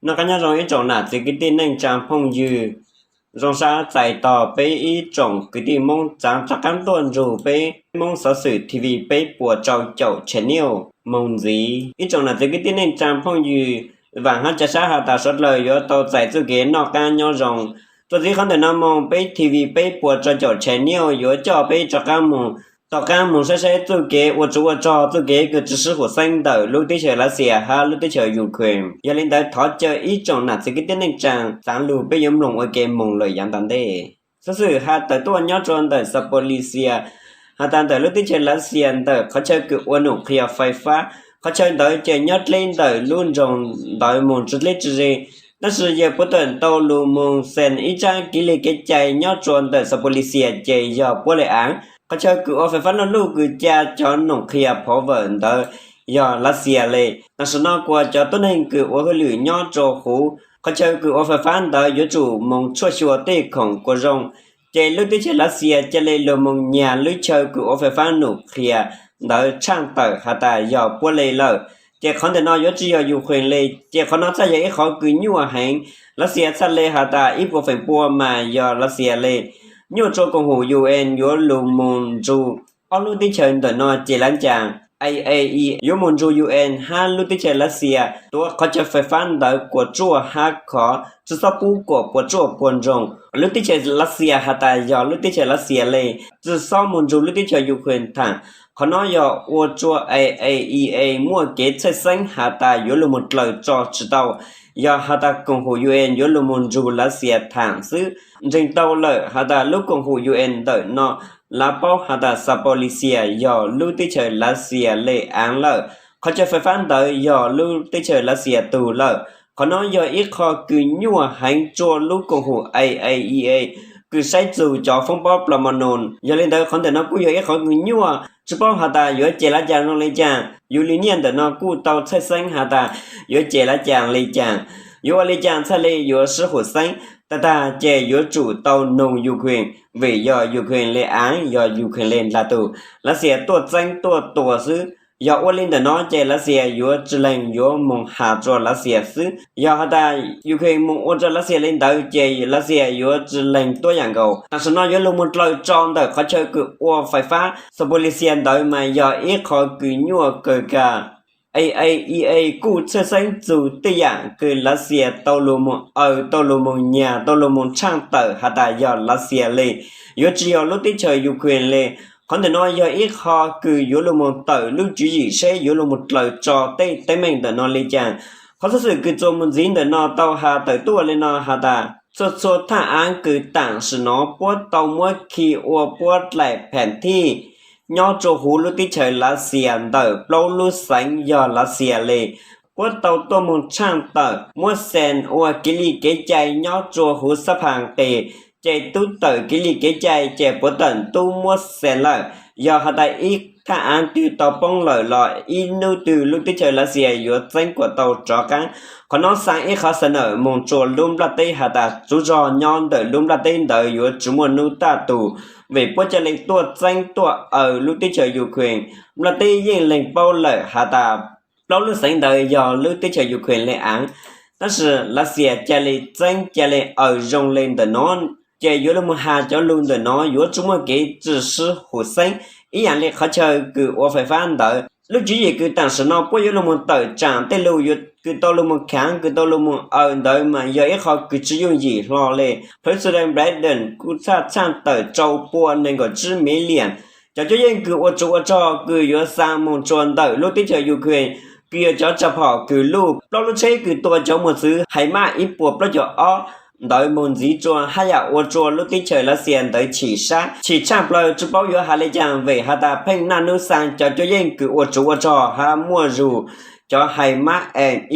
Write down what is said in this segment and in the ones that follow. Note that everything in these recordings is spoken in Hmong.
Noj qab nyob zoo ib tsoom nam txiv kwv tij neej tsaa phooj ywg, zoo sab txais tos peb ib tsoom kwv tij Moob txaav rov qaab tuaj nrug peb Moob Xov Xwm T V peb puas rau caum channel moog ntxiv. Ib tsoom nam txiv kwv tij neej tsaa phooj ywg, vaam hab ca sab has tas suav dlawg yuav tau txais txuj kev noj qab nyob zoo. Txuas ntxiv qhov ntawm no moog peb T V peb puas rau caum channel yuav coj peb rov qaab moog tom qaab moog saib saib txuj kev ua tsuv ua rog, txuj kev kws tsi sib hum xeeb ntawm lub teb chaws Lav Xias hab lub teb chaws Ukraine. Yog li ntawd thov caw ib tsoom nam txiv kwv tij neej tsaa txaav lug peb yuav mloog ua ke moog lawm yaav tom ntej. Xov xwm has tawm tuaj nyob rua ntawm Zaporizhzhia has tas ntawm lub teb chaws Lav Xias ntawm qhov chaw kws ua num qhia fais fab, qhov chaw ntawd ces nyob dleb ntawm lub nroog ntawd moog tsi dleb tsi ze. Tab sis yawg puav tawm tau lug moog xees ib tsaab kev li kev cai nyob rua ntawm Zaporizhzhia ces yog puab le aav. Qhov chaw kws ua fais fab luj luj kws ca cov num qhia phov vawm ntawd yog Lav Xias le. Tam sim no kuas cov tuab neeg kws ua hauj lwm nyob rua huv qhov chaw kws ua fais fab ntawd yuav tsum moog tshuaj xyuas tej khoom kuas zoo, ces lub teb chaws Lav Xias ca le lug moog nyag lub chaw kws ua fais fab num qhia ntawd tshaaj tawm has tas yog puab le lawm. Ces qhov ntawm no yuav tsi yog Ukraine le, ces qhov no txhaj yog ib qhov kws nyuaj heev. Lav Xias txhaj le has tas ib puas feem pua mas yog Lav Xias le. Nyuaj rua koom hum U N yuav lug moog nrug ob lub teb chaws ntawm no ces lav caag, A A E yuav moog nrug U N hab lub teb chaws Lav Xias tuav qhov chaw fais fab ntawd kuas tsuaj hab khov tsi xob pub kuas puas tsuaj puas nroog. Lub teb chaws Lav Xias has tas yog lub teb chaws Lav Xias le, tsi xob moog nrug lub teb chaws Ukraine thaam. Qhov no yog ua rua A A E A muaj kev txhawj xeeb has tas yuav lug moog dlaws tso tsi tau, yog has tas koom hum U N yuav lug moog nrug Lav Xias thaam xwb. Ntseeg tau lawm has tas lub koom hum U N ntawm no lav paub has tas Zaporizhzhia yog lub teb chaws Lav Xias le aav lawm. Qhov chaw fais fab ntawd yog lub teb chaws Lav Xias tug lawm. Qhov no yog ib qho kws nyuaj heev rua lub koom hum A A E A kws saib txug cov foob pob plas ma noos. Yog li ntawd qhov ntawm no kuj yog ib qhov kws nyuaj, tsi paub has tas yuav cem lav caag zoo le caag. Yus li niaj ntawm no kuj tau txhawj xeeb has tas yuav cem lav caag le caag, yuav ua le caag txhaj le yuav sib hum xeeb. Tag tag ces yuav tsum tau noog Ukraine, vim yog Ukraine le aav, yog Ukraine le ndlag tug, Lav Xias tuaj txeeb tuaj tua xwb. Yog ua li ntawm no ces Lav Xias yuav tsi leeg yuav moog has rua Lav Xias xwb. Yog has tas Ukraine moog ua rua Lav Xias le ntawd ces Lav Xias yuav tsi leeg tuab yaam nkaus. Tam sim no yuav lug moog dlaws tso ntawm qhov chaw kws ua fais fab Zaporizhzhia ntawd mas yog ib qho kws nyuaj kawg kag. A A E A kuj txhawj xeeb txug tej yaam kws Lav Xias tau lug moog aws, tau lug moog nyag, tau lug moog tshaaj tawm has tas yog Lav Xias le, yuav tsi yog lub teb chaws Ukraine le. Qhov ntawm no yog ib qho kws yuav lug moog tawm lub tswv yim seb yuav lug moog dlaws tso tej teeb meem ntawm no le caag. Qhov xov xwm kws txuas moog ntxiv ntawm no tau has tawm tuaj le no has tas txhua txhua thaaj aav kws taam sim no puab tau muab khi ua puab dlaim phaam thij nyob rua huv lub teb chaws Lav Xias ntawm plaub lub xeev yog Lav Xias le, puab tau tuaj moog tshaaj tawm muab xees ua kev li kev cai nyob rua huv xab phaas qis, ces tub tawm kev li kev cai ces puav tawm tub muab xees lawm. Yog has tas ib thaaj aav twg tau poob lawm los ib nub twg lub teb chaws Lav Xias yuav txeeb kuas tau rov qaab. Qhov no xaa ib qhov xav nawm moog rua lub nplaj teb has tas tsuv zog nyob ntawm lub nplaj teb ntawd yuav tsi muaj nub taj tug, vim puab ca le tuaj txeeb tuaj aws lub teb chaws Ukraine. Nplaj teb yeej leeg paub lawm has tas plaub lub xeev ntawd yog lub teb chaws Ukraine le aav, tab sis Lav Xias ca le txeeb ca le aws zoo le ntawm no, ces yuav lug moog has cov lug ntawm no yuav tsi muaj kev tsi sib hum xeeb. Ib yaam le qhov chaw kws ua fais fab ntawd, lub tswv yim kws taam sim no puab yuav lug moog tawm tsaam tej lug kws tau lug moog khaav kws tau lug moog aws ntawd mas yog ib qho kws tsi yooj yim hlo le. President Biden kuj txhaj tshaaj tawm rau pua neeg nkaum tsib million cov cuab yeej kws ua tsuv ua rog kws yuav xaa moog rua ntawm lub teb chaws Ukraine, kws yog cov tsav phom kws luj plaub lub tsheb kws tua cov mos txwv Hamas ib puas plaub caug ob ntawd moog ntxiv rua hab yam ua rua lub teb chaws Lav Xias ntawd chim sab chim tshaaj plaws tsi paub yuav has le caag vim has tas pheej naj nub xaa cov cuab yeej kws ua tsuv ua rog hab muaj zug cov Hamas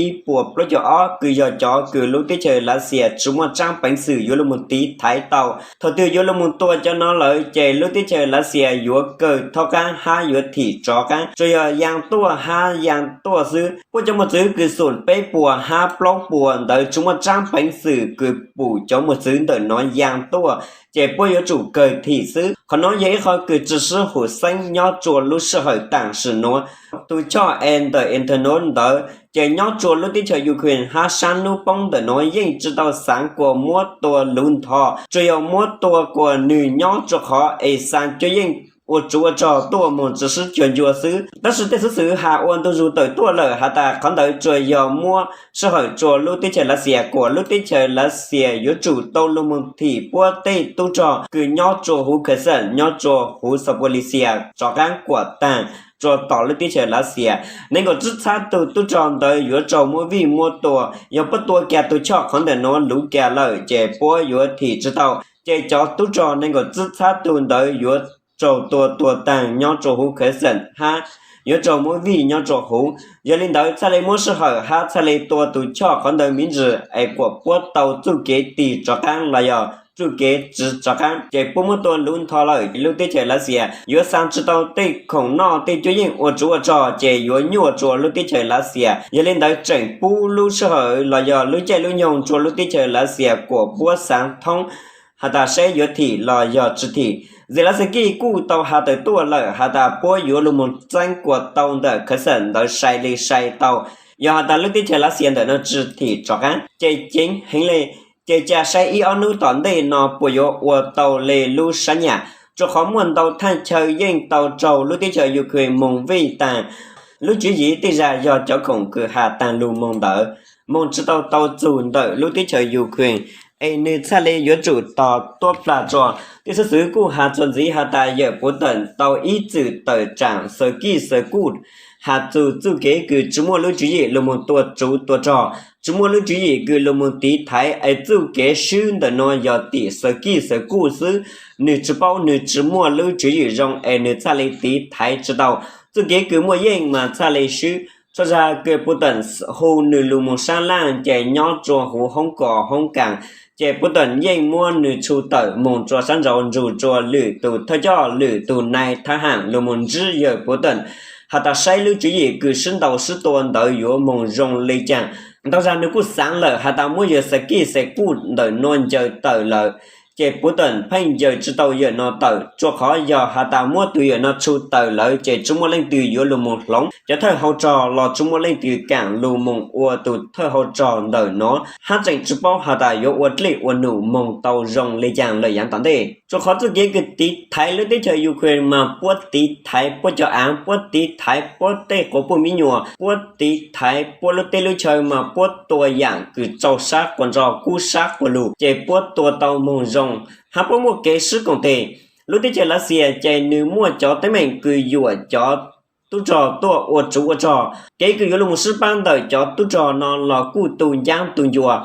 ib puas plaub caug ob kws yog cov kws lub teb chaws Lav Xias tsi muaj tsaab peev xwm yuav lug moog tiv thaiv tau. Thaum twg yuav lug moog tua cov no lawm ces lub teb chaws Lav Xias yuav kawg thaub qaab hab yuav thim rov qaab. Tsuas yog yaa tuaj hab yaa tuaj xwb. Puab cov mos txwv kws xum peb puas hab plaub puas ntawd tsi muaj tsaab peev xwm kws pum cov mos txwv ntawm no yaa tuaj, ces puab yuav tsum kawg thim xwb. Qhov nuav yog ib qho kws tsi sib hum xeeb nyob tsua lub sij hawm taam sim nuav. Tus choj es ntawm Antonov ntawd ces nyob tsua lub teb chaws Ukraine hab saab nub poob ntawm nuav yeej tsi tau xaav kuas muab tua luv ntho, tsuas yog muab tua kuas nwg nyob tsua qhov es xaa cuab yeej ua tsuv ua rog tuaj moog tsi sib cuag ncua xwb. Tab sis tej xuv xwm has ua ntu zug tawm tuaj lawm has tas qhov ntawd tsuas yog muab sij hawm tsua lub teb chaws Lav Xias kuas lub teb chaws Lav Xias yuav tsum tau lug moog thim puab tej tub rog kws nyob tsua huv Kherson, nyob tsua huv Zaporizhzhia rov qaab kuam taag tsua tom lub teb chaws Lav Xias. Nees nkaum tsib txhab tug tub rog ntawd yuav raug muab vij muab tua. Yog puab tua kiag tug choj qhov ntawm nuav luv kiag lawm ces puab yuav thim tsi tau. Ces cov tub rog nees nkaum tsib txhab tug ntawd yuav raug tua tuag taag nyob tsua huv Kherson hab yuav raug muab vij nyob tsua huv. Yog li ntawd txhaj le muab sij hawm hab txhaj le tua tus choj qhov ntawd miv ntsws es kuas puab tau txuj kev tig rov qaab los yog txuj kev tsiv rov qaab. Ces puab muab tua luv ntho lawm, lub teb chaws Lav Xias yuav xaa tsi tau tej khoom noj tej cuab yeej ua tsuv ua rog ces yuav nyuaj tsua lub teb chaws Lav Xias. Yog li ntawd tseem pub lub sij hawm los yog lub caij lub nyoog tsua lub teb chaws Lav Xias kuas puab xaav thoob has tas saib yuav thim los yog tsi thim. Zelensky kuj tau has tawm tuaj lawm has tas puab yuav lug moog txeeb kuas tau ntawm Kherson ntawd sai le sai tau. Yog has tas lub teb chaws Lav Xias ntawm no tsi thim rov qaab ces ceev heev le. Ces ca saib ib ob nub tom ntej no puas yuav ua tau le lub sab nyam, tsua qhov muaj ntau thaaj chaw yeej tau raug lub teb chaws Ukraine moog vij taag. Lub tswv yim tej zag yog cov khoom kws has taag lug moog ntawd moog tsi tau tau txug ntawm lub teb chaws Ukraine, es nwg txhaj le yuav tsum tog tuab plag tsua. Tej xuv xwm kuj has tsua ntxiv has tas yawm Puv Tawm tau ib txwm tawm tsaam xaws kij xaws kuj has txug txuj kev kws tsi muaj lub tswv yim lug moog tua tsuv tua rog, tsi muaj lub tswv yim kws lug moog tiv thaiv es txuj kev swb ntawm nuav yog tim xaws kij xaws kuj xwb. Nwg tsi paub, nwg tsi muaj lub tswv yim zoo es nwg txhaj le tiv thaiv tsi tau. Txuj kev kws muaj yeej mas txhaj le swb. Txhua zag kws Puv Tawm hu nwg lug moog saab laaj ces nyob tsua huv hoob kos hoob kaam, ces Puv Tawm yeej muab nwg tshu tawm moog tsua saab nraud nrug tsua lwm tug thawj coj lwm tug nai thab haam lug moog ntsib yawm Puv Tawm has tas saib lub tswv yim kws swb ntaus swb tua ntawd yuav moog zoo le caag. Ntau zag nwg kuj xaav lawm has tas muab yawg xaws kij xaws kuj ntawm nuav ncaws tawm lawm, ces Puv Tawm pheej ncaws tsi tau yawm no tawm, tsua qhov yog has tas muab tug yawm no tshu tawm lawm ces tsi muaj leej twg yuav lug moog hloov cov thawj hauv rog los tsi muaj leej twg kaam lug moog ua tug thawj hauv rog ntawm nuav, hab tseem tsi paub has tas yuav ua dlej ua num moog tau zoo le caag lawm yaav tom ntej. Tsua qhov txuj kev kws tiv thaiv lub teb chaws Ukraine mas puab tiv thaiv puab cov aav, puab tiv thaiv puab tej quas puj miv nyuas, puab tiv thaiv puab lub teb lub chaw mas puab tua yaam kws tsau sab quas nroj kub sab quas lug ces puab tua tau moog zoo, hab puab muaj kev swb koom teg. Lub teb chaws Lav Xias ces nwg muaj cov teeb meem kws yuam cov tub rog tuaj ua tsuv ua rog. Kev kws yuav lug moog swb paab ntawm cov tub rog no los kuj tu ncaab tu ncua.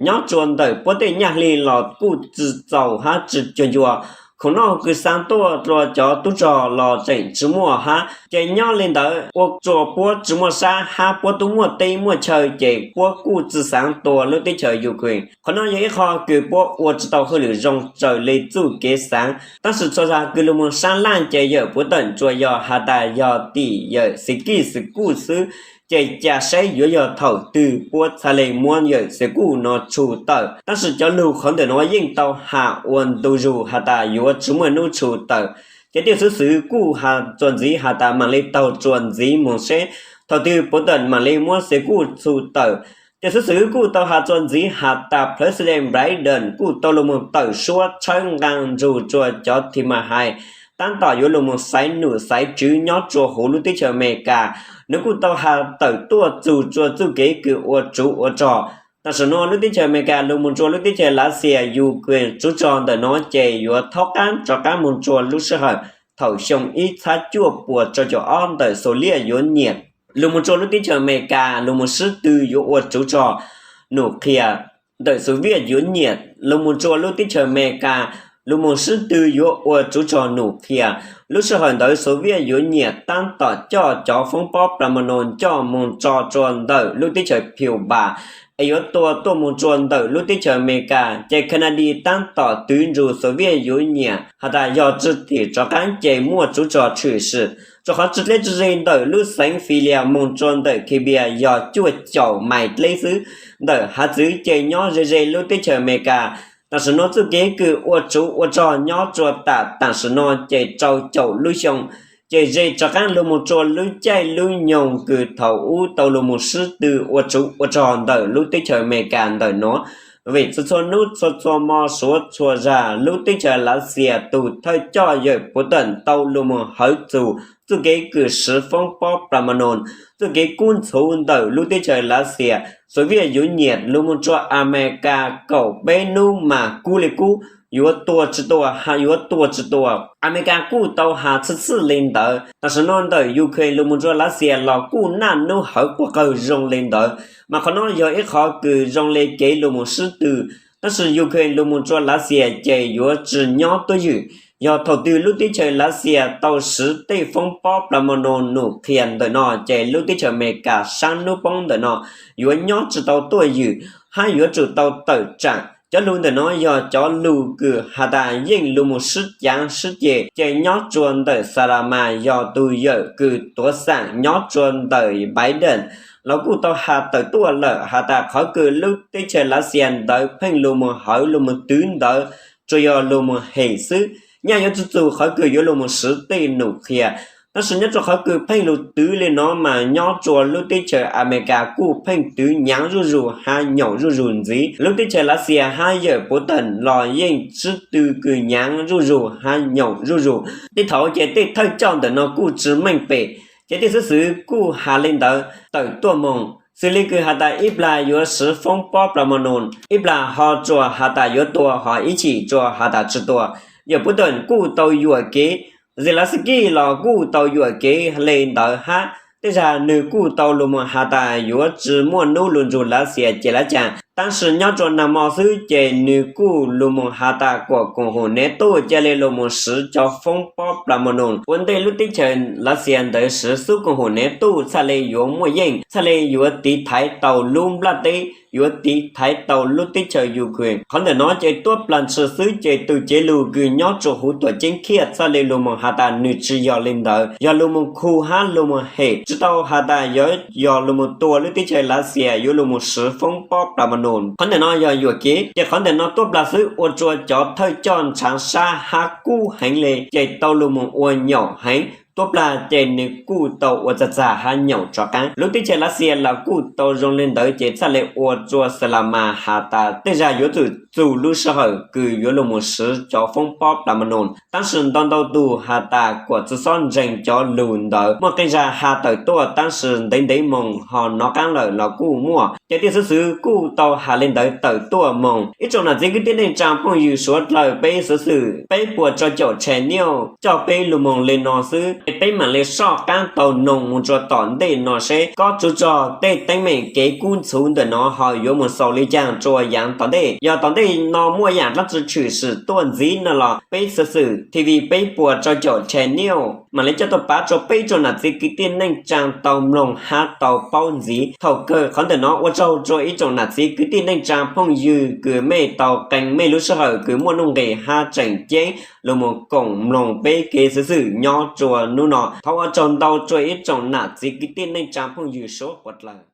Nyob tsua ntawm puab tej nyaj hli los kuj tsi txaus hab tsi cuag ncua. Khoom noj kws xaa tuaj rua cov tub rog los tseem tsi muaj hab, ces nyob le ntawd ua tsua puab tsi muaj sab hab puab tub muaj teb muaj chaw ces puab kuj tsi xaav tua lub teb chaws Ukraine. Qhov no yog ib qho kws puab ua tsi tau hauj lwm zoo raws le txuj kev xaav. Tab sis txhua zag kws lug moog saab laaj ces yawm Puv Tawm tsuas yog has tas yog tim yawm xaws kij xaws kuj xwb, ces ca saib yuav yog thaum twg puab txhaj le muab yawm xaws kuj no tshu tawm. Tab sis cov lug qhov ntawm nuav yeej tau has ua ntu zug has tas yuav tsi muaj nub tshu tawm. Ces tej xuv xwm kuj has tsua ntxiv has tas maam le taug tsua ntxiv moog seb thaum twg Puv Tawm maam le muab xaws kuj tshu tawm. Tej xuv xwm kuj tau has tsua ntxiv has tas President Biden kuj tau lug moog tawm suab tshawb nqaa nrug tsua cov thim mas hais, taab tom yuav lug moog xaiv num xaiv tswv nyob tsua huv lub teb chaws Amelikas. Nwg kuj tau has tawm tuaj txug tsua txuj kev kws ua tsuv ua rog. Tam sim nuav lub teb chaws Amelikas lug moog tsua lub teb chaws Lav Xias Ukraine tsuv rog ntawm nuav ces yuav thaub qaab rov qaab moog tsua lub sij hawm thaum xyoo ib txhab cuaj puas rau caum ob ntawm Xov Liaj yuav nyiam lug moog tsua lub teb chaws Amelikas lug moog sib tw yuav ua tsuv rog num qhias. Ntawm Xov Viaj yuav nyiam lug moog tsua lub teb chaws Amelikas lug moog sib tw yuav ua tsuv rog num qhias. Lub sij hawm ntawd Xov Viaj yuav nyiam taab tom coj cov foob pob plas ma noos coj moog tso tsua ntawm lub teb chaws Cuba, es yuav tua tuaj moog tsua ntawm lub teb chaws Amelikas. Ces Kennedy taab tom twv nrug Xov Viaj yuav nyiam has tas yog tsi thim rov qaab ces muaj tsuv rog tshwm sim. Rua qhov tsi dleb tsi ze ntawm lub xeev Fij Lias moog tsua ntawm Cuba yog cuaj caum mais dleb xwb. Ntawm hav txwv ces nyob ze ze lub teb chaws Amelikas. Tam sim no txuj kev kws ua tsov ua rog nyob rua tam tam sim no ces rau caum lub xyoo, ces ze rov qaab lug moog rua lub caij lub nyoog kws thaum ub tau lug moog sib tw ua tsov ua rog ntawm lub teb chaws Amelikas ntawm nuav. Vim txhua txhua nub txhua txhua mo suav txhua zag lub teb chaws Lav Xias tug thawj coj yawm Puv Tawm tau lug moog hawv txug txuj kev kws siv foob pob plas ma noos, txuj kev kub ntxhuv ntawm lub teb chaws Lav Xias, Soviet yuav nyiam lug moog rua Amelikas kaum peb nub mas kub le kub, yuav tua tsi tua, yuav tua tsi tua. Amelikas kuj tau has txhij txhij le ntawd. Tam sim no ntawm Ukraine lug moog rua Lav Xias los kuj naj nub hawv quas qawg zoo le ntawd, mas qhov no yog ib qhov kws zoo le kev lug moog sib tw. Tab sis Ukraine lug moog rua Lav Xias ces yuav tsi nyob tuab ywm. Yog thaum twg lub teb chaws Lav Xias tau siv tej foob pob plas ma noos num qhia ntawm no ces lub teb chaws Amelikas saab nub poob ntawm no yuav nyob tsi tau tuab ywm, hab yuav tsum tau tawm tsaam. Cov lug ntawm no yog cov lug kws has tas yeej lug moog sib caav sib ceg, ces nyob rua ntawm Xalamas yog tug yawm kws tuav xaam nyob rua ntawm Biden los kuj tau has tawm tuaj lawm has tas qhov kws lub teb chaws Lav Xias ntawd pheej lug moog hawv lug moog twv ntawd tsuas yog lug moog hem xwb, nyaj yuav tsi txug qhov kws yuav lug moog siv tej num qhia. Tab sis nyob rua qhov kws pheej lug twv le no mas nyob rua lub teb chaws Amelikas kuj pheej twv nyaav zuj zug hab nyaum zuj zug ntxiv. Lub teb chaws Lav Xias hab yawm Puv Tawm los yeej sib tw kws nyaav zuj zug hab nyaum zuj zug. Tej thaum ces tej thawj coj ntawm no kuj tsi meej pem, ces tej xib xwm kuj has le ntawd tawm tuaj moog. Xws le kws has tas ib plag yuav siv foob pob plas ma noos, ib plag ho tsuas has tas yuav tua, ho ib chim tsuas has tas tsi tua. Yawm Puv Tawm kuj tau yuam kev, Zelensky los kuj tau yuam kev le ntawd hab. Tej zag nwg kuj tau lug moog has tas yuav tsi muaj nub lug nrug Lav Xias ces lav caag, tab sis nyob rua nag mo xwb ces nwg kuj lug moog has tas kuas koom haum NATO ca le lug moog siv cov foob pob plas ma noos ua ntej lub teb chaws Lav Xias ntawd siv xub koom haum NATO txhaj le yuav muaj yeej, txhaj le yuav tiv thaiv tau lub nplaj teb, yuav tiv thaiv tau lub teb chaws Ukraine. Qhov ntawm no ces tuab plag ntshis xwb ces tug cev lug kws nyob rua huv tuam ceeb Kyiv txhaj le lug moog has tas nwg tsi yog le ntawd, yog lug moog khu hab lug moog hem, tsi tau has tas yuav yog lug moog tua lub teb chaws Lav Xias yuav lug moog siv foob pob plas ma noos. Qhov ntawm no yog yuam kev, ces qhov ntawm no tuab plag xwb ua rua cov thawj coj ntshaav sab hab kub heev le ces tau lug moog ua nyaum heev. Tuab plag ces nwg kuj tau ua txag txag hab nyaum rov qaab. Lub teb chaws Lav Xias los kuj tau zoo le ntawd ces txhaj le ua rua Xalamas has tas tej zag yuav tsum txug lub sij hawm kws yuav lug moog siv cov foob pob plas ma noos. Tab sis ntau ntau tug has tas kuas tsi xob ntseeg cov lug ntawd, muaj qee zag has tawm tuaj tab sis ntev ntev moog ho nov qaab lawm los kuj muaj. Ces tej xib xwm kuj tau has le ntawd tawm tuaj moog. Ib tsoom nam txiv kwv tij neej tsaa phooj ywg suav dlawg peb xov xwm peb puas rau caum channel coj peb lug moog le no xwb, peb maam le soj qaab taug noog moog rua tom ntej no seb kob tsuv rog tej teeb meem kev kub ntxhuv ntawm no ho yuav moog xaus le caag rua yaav tom ntej. Yog tom ntej no muaj yaam dlaab tsi tshwm sim tuaj ntxiv no los peb xov xwm TV peb puas rau caum channel maam le coj tuaj pav rua peb tsoom nam txiv kwv tij neej tsaa tau mloog hab tau paub ntxiv. Thaum kawg qhov ntawm no ua tsaug rua ib tsoom nam txiv kwv tij neej tsaa phooj ywg kws mej tau qee mej lub sij hawm kws muaj nuj nqis hab tseem ceeb lug moog koom mloog peb kev xov xwm nyob rua nub no. Thov ua tsaug ntau rua ib tsoom nam txiv kwv tij neej tsaa phooj ywg suav dlawg.